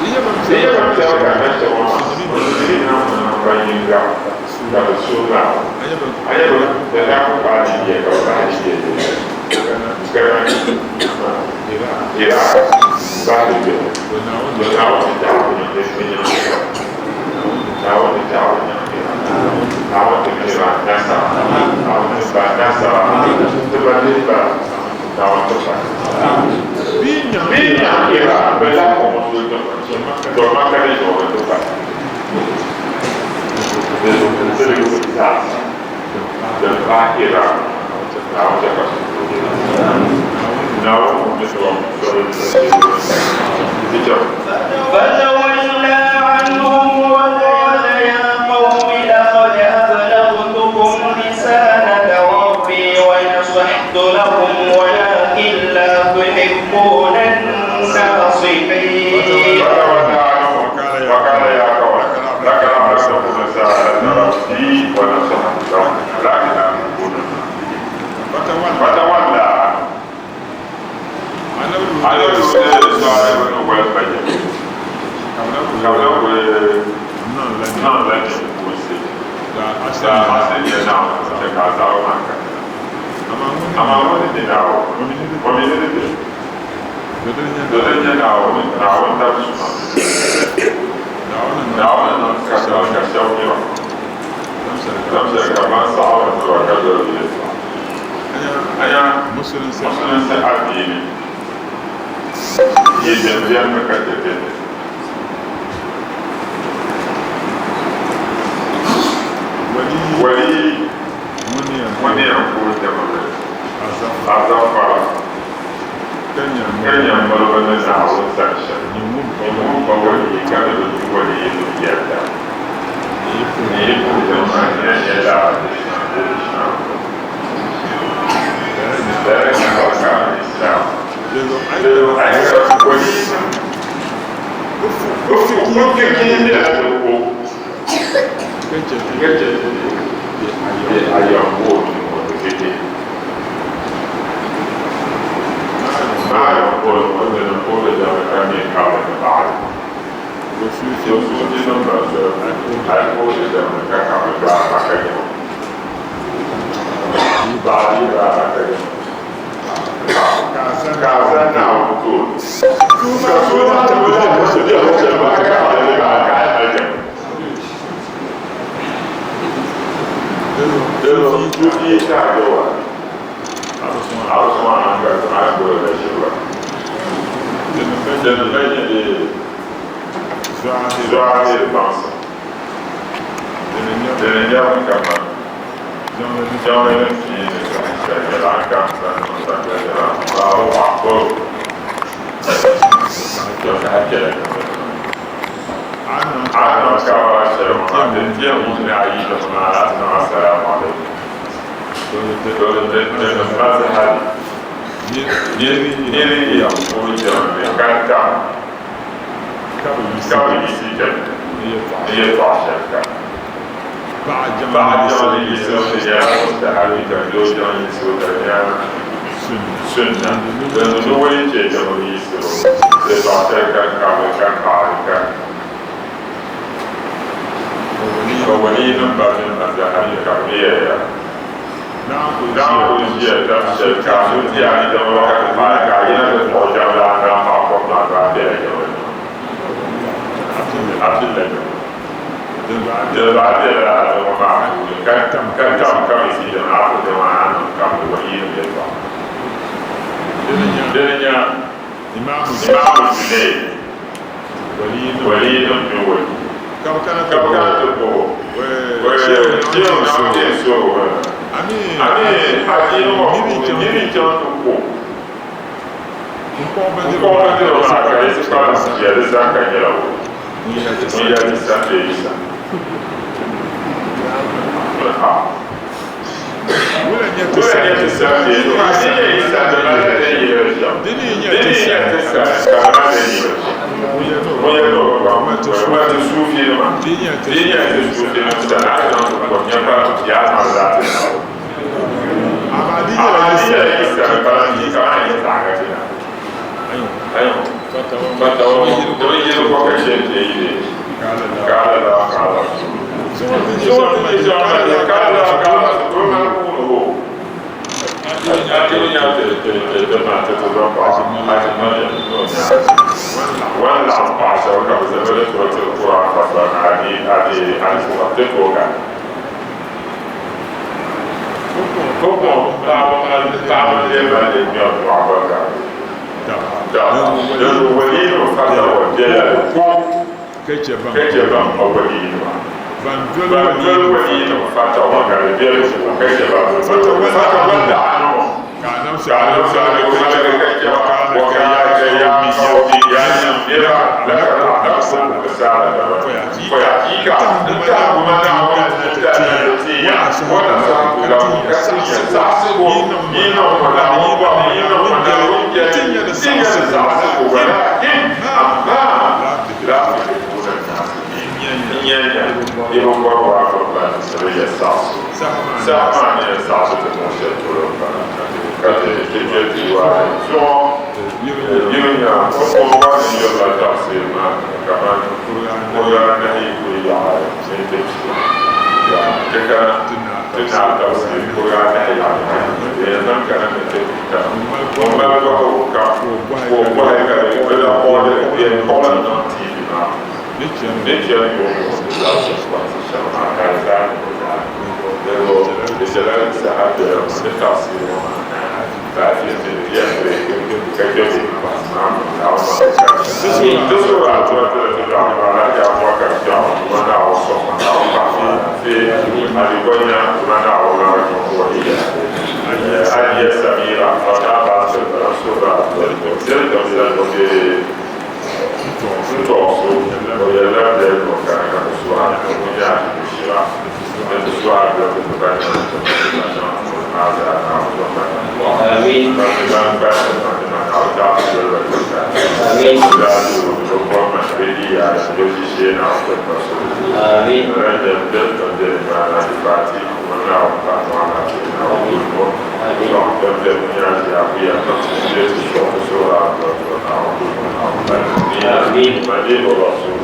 [SPEAKER 4] iya ban
[SPEAKER 2] ni yɛ ban
[SPEAKER 4] piɛla
[SPEAKER 2] piɛla ka na shɛba ma musulmi na Nangbani yinga ka bɛ suhi Naawuni. A nya bɛ ni daa ku paai Libya ka bɛ bahi Libya Kana Iraq bahi Libya To Naawuni ti taɣi bɛ nyaŋ Iraq. Naawuni ti taɣi bɛ nyaŋ Iraq. Naawuni ti Iran nasara. Naawuni ti ba nasara. Ti ba niriba. Naawuni ti ba. Bɛ nyaŋ Iraq bɛ lahi kɔŋ o soli tiŋ. To Makka ni zuɣu bɛ ti ba. Di zuɣu zaasa din pahi Iraq Naawuni chɛ ka suhudoo be Naawuni ŋun mi tom soli ti chɛ.
[SPEAKER 3] فتولى عنهم وقال يا قوم لقد أبلغتكم رسالة ربي ونصحت لكم ولكن لا تحبون الناصحين.
[SPEAKER 2] فتولى عنهم وقال يا قوم لقد أبلغتكم رسالة ربي ونصحت لكم ولكن لا تحبون الناصحين. فتولى عنهم. Annabi Salih bin Wal Fajr kabila nan la nyɛ kuusi ka asali yɛ Naawuni chɛ ka azaaba maa ka amaa ŋuni di Naawuni o mi ni di be to di nyɛ Naawuni Naawuni dab suma Naawuni niŋ ka ka shɛba nya ba damsali ka ban saɣi ba tiba ka doli bɛ yɛltɔɣa anya musulinsi adiini yi bɛni bɛni mi ka chɛ bɛni. Wali ŋuni yɛn ku jɛmli Azafara ka nyɛ miriba ni Naawuni sani shɛm ni ŋun pa wali ka di bi tu wali nim yɛda ni yi puhi jɛma maa ni yɛn nyɛ lala nyɛ arkaan Islam ayi wali o fiki nyɛla di ko ka chɛ ti ayɔmbo ni o di ما يقول نقول كم قبل بعد وسوسي نمبر أقول كم بعد بعد بعد كازا نعوتون كازا
[SPEAKER 4] Ka chɛ ban pa waliinima. Ban doli waliinima fatawa ka di be di zuɣu ka chɛ ban bi doli fatawalla anhum. Ka Annabi sallallahu ka chɛ ba wa kana ya qawmi ya nim niriba laqad ablagtukum risalata rabbi fa haqiqa n tahigu ma Naawuni ni ti ya wa nasahtu lakum ka tin ya saɣisigu yi niŋ ŋɔ Naawuni bɔhimi yi niŋ ŋɔ Naawuni jɛli tin ya di saɣisigu walakin amaa La tuhibbuna an-nasihin, n yɛn ya yi bi bɔri waato ban bi yɛ saɣisigu. Saha maa ni yɛn saɣisi ti niŋ shɛli polo m-bala, ka ti ti je ti waai zuɣu. Yi mi nya o gba ni yirila tafsir maa ni kaman kuriga anahi kuli yaɣi ni ti pia. Yaa ti kana ti naai tafsir kuriga anahi yaɣi ni di yɛn zaŋ kana ni ti pita. Ŋun mali bɔhigu kam ka o bɔhi ka di bi lahi kpuɣi di yɛn kpuɣi li niŋ TV maa ni chani yomyom di zaa kpaŋsi shɛm maa ka di zaa ni di zaa di di chɛla saha biɛla ni tafsiri ŋɔ maa naai laafia ni di yɛn breeki ka kpɛ bɛ kpaŋsi maa mini Naawuni maa ni ka di suhuri a tura ti la ti dɔɣi maa Alhaji Abubakar Kpiɔŋ Duuma Naawuni sɔŋ ma Naawuni paɣa ma alaafee Ali Gonya Duuma Naawuni larigi ma o wahiya. Hajiya Samira Fata Basir bala suhuri a tura diri tiŋsali o be Ntɔɣuso o yɛlila biɛri ŋɔ kana ka ti suhi a ni o nya a ni shira ni ti suhi a dua ti ti ba niŋ ti ma ti ba niŋ ti maa zaa Naawuni zuɣu ka niŋ ka ti ban kpalim ti ma ti ma Naawuni taɣi ti doli ba ti ta ti daa doo ni bi bɔri ma ni bɛ di yaari ni bɛ ʒishee Naawuni ti ba suli lala n-nyɛ bɛ ni be ni maa na di paati kuma Naawuni paɣa maa alaafee Naawuni kuli ŋɔ sɔŋ bɛn be dunia ʒiya kuya n-be ti sɔŋ ti suhuri a dua dua Naawuni kuli ŋɔ Naawuni bali Madibu Rasul.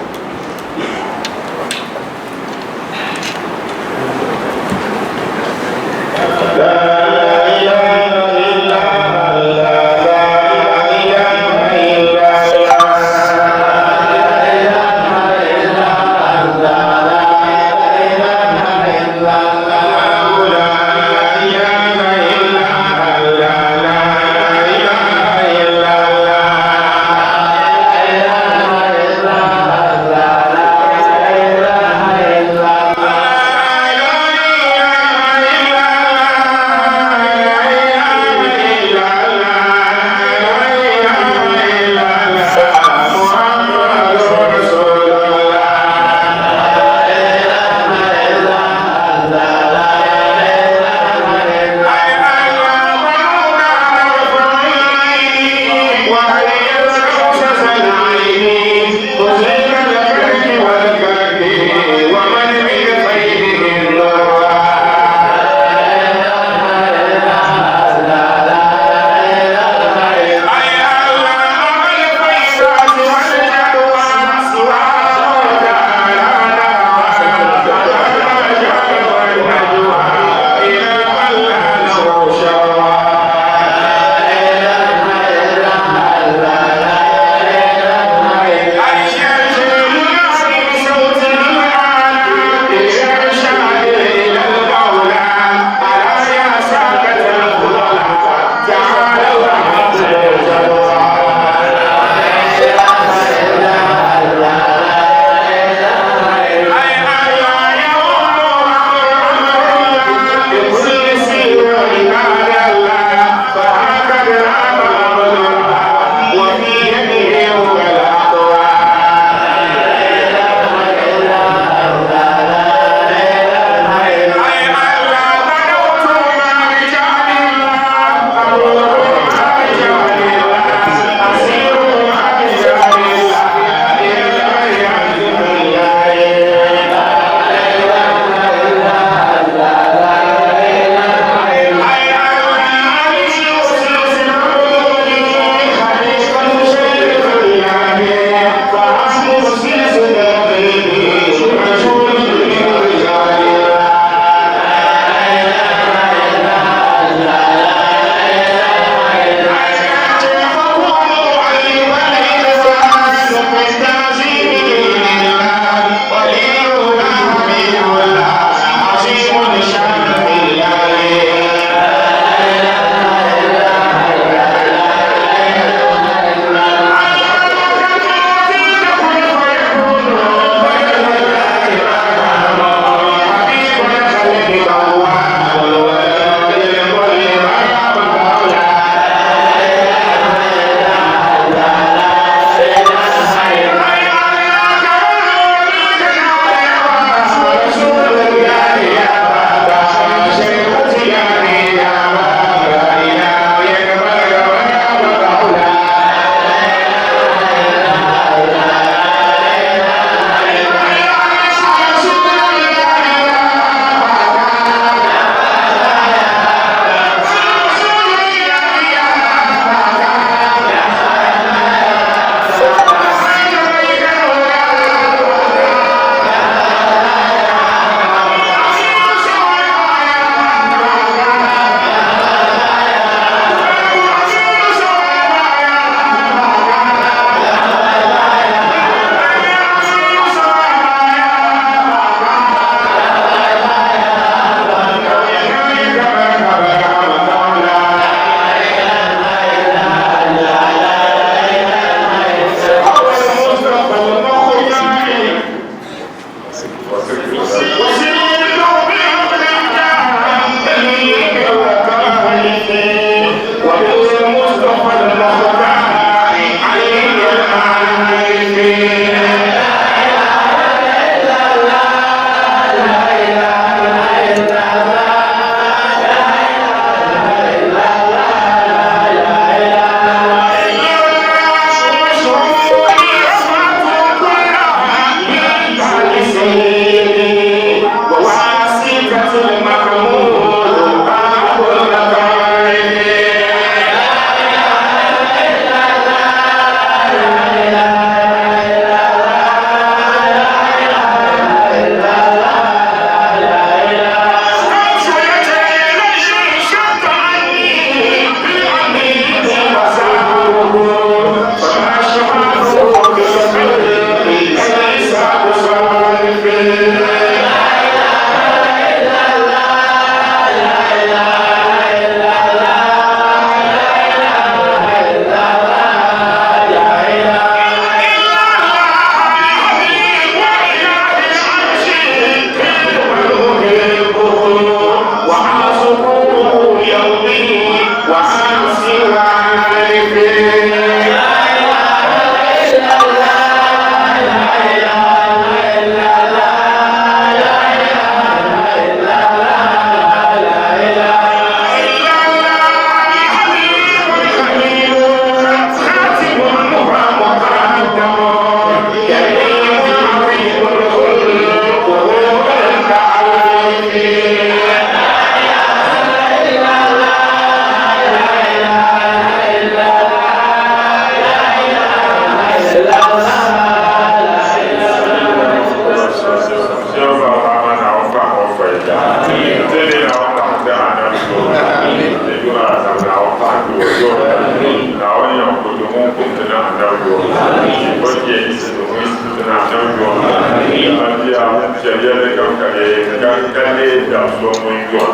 [SPEAKER 2] yɛlli kam ka leei dab so ŋun yo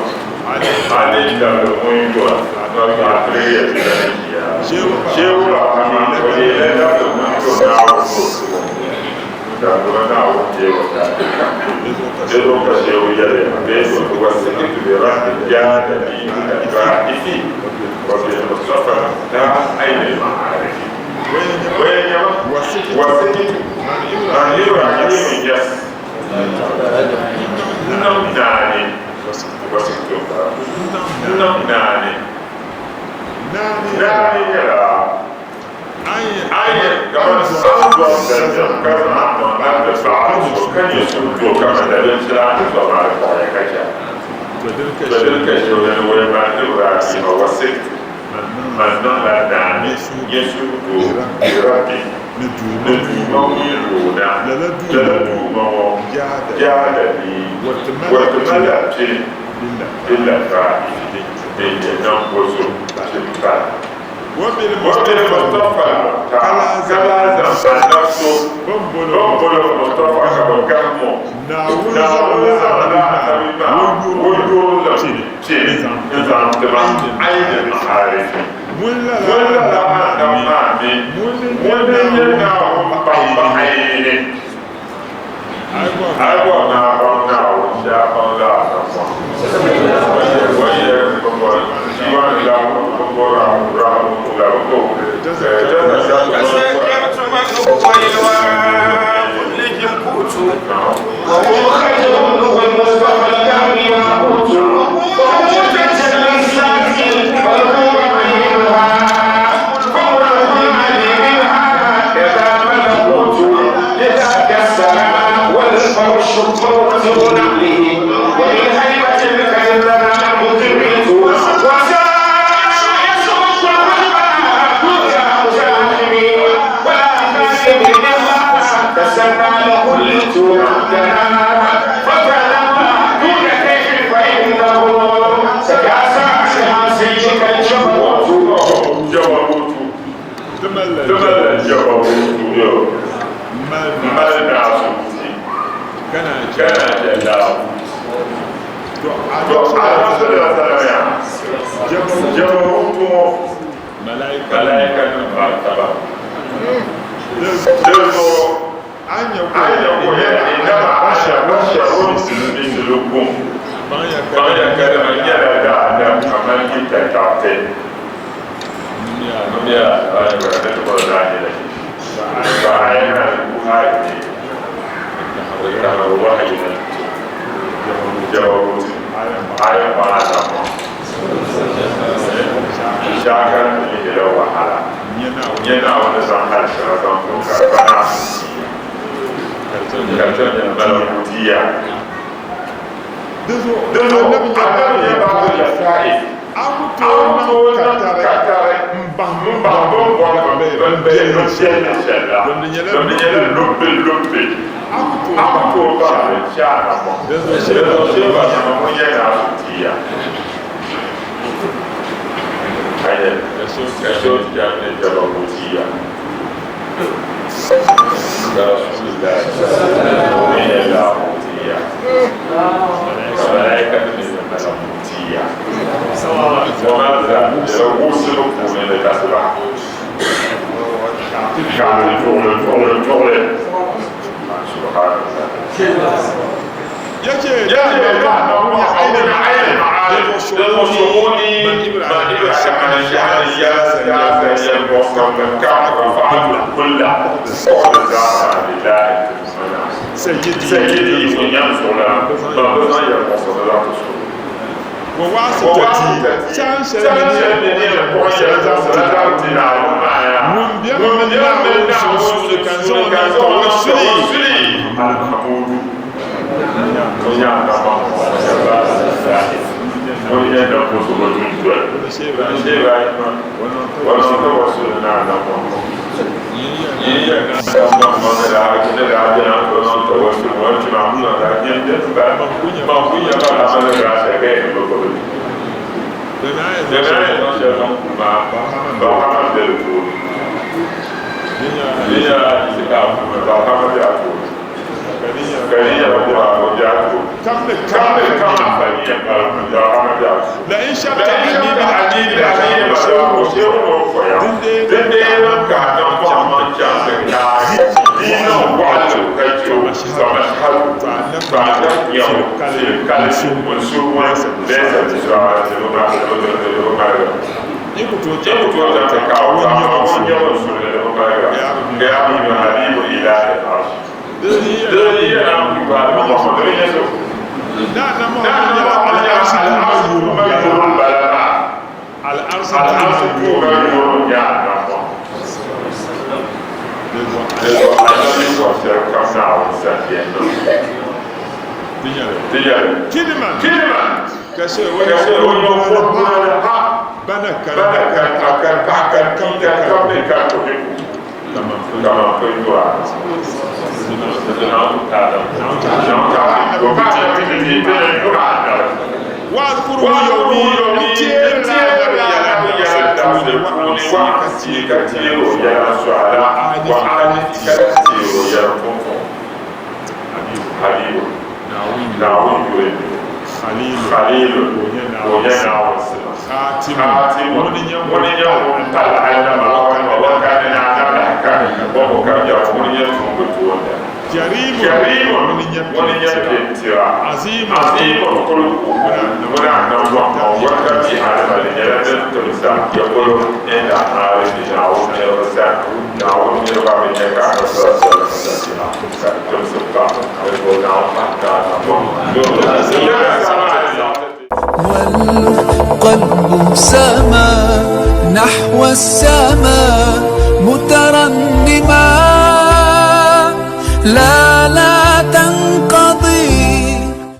[SPEAKER 2] a leei dabili ŋun yo ka a tiri ya ti la ni ʒiya. Shehu Rahama o leela dabili ŋun yo Naawuni puhigu ka gbubi Naawuni deebu daadaka. Di zuɣu ka Shehu yɛli bee so wasikitu bi rabbi jaada li al-ba'ithi wa bil Mustafa al-mukhtar ayni al-ma'arifi. Waya nyɛma wasikitu man Ibrahim Inyas n-niŋ naani wasikitu n-niŋ naani naani nyɛla ayi kamani saɣ dɔr dabiɛm ka zaŋ a maŋ a ti baɣa so ka nyɛ suhudoo kaman dabiɛm shɛli a ni zɔri maa di kɔɣiya ka chɛ a. To dini ka shɛli ni waya man Ibrahima wasikitu Man niŋla naani nyɛ suhudoo ni Rabbi, ni Duuma ŋun yoona, lala Duuma ŋɔ jaada ni wɔriti ma la pini billafaa'ifi din nyɛ nambozo pini pala. Wa bil Mustafa al-Mukhtar, ka lahi zaŋ anab so bɛ ni boli Mustafa ka bɛ gahim o, Naawuni zaŋla anabi maa o yurilim pini n-zaŋ ti ma Ayn al-Maarifi. Ŋun lala anabi maa mi ŋuni n-nyɛ Naawuni kpamba ayini. A yi bɔri ni a baŋ Naawuni, shee a baŋ la anabi Muhammad. O yɛli bɛ bɔri Diiwaan la bɛ bɔri Rahamu la bɛ bɔri
[SPEAKER 4] kama
[SPEAKER 1] والقلب سما نحو السماء مترنما، لا لا تنقضي.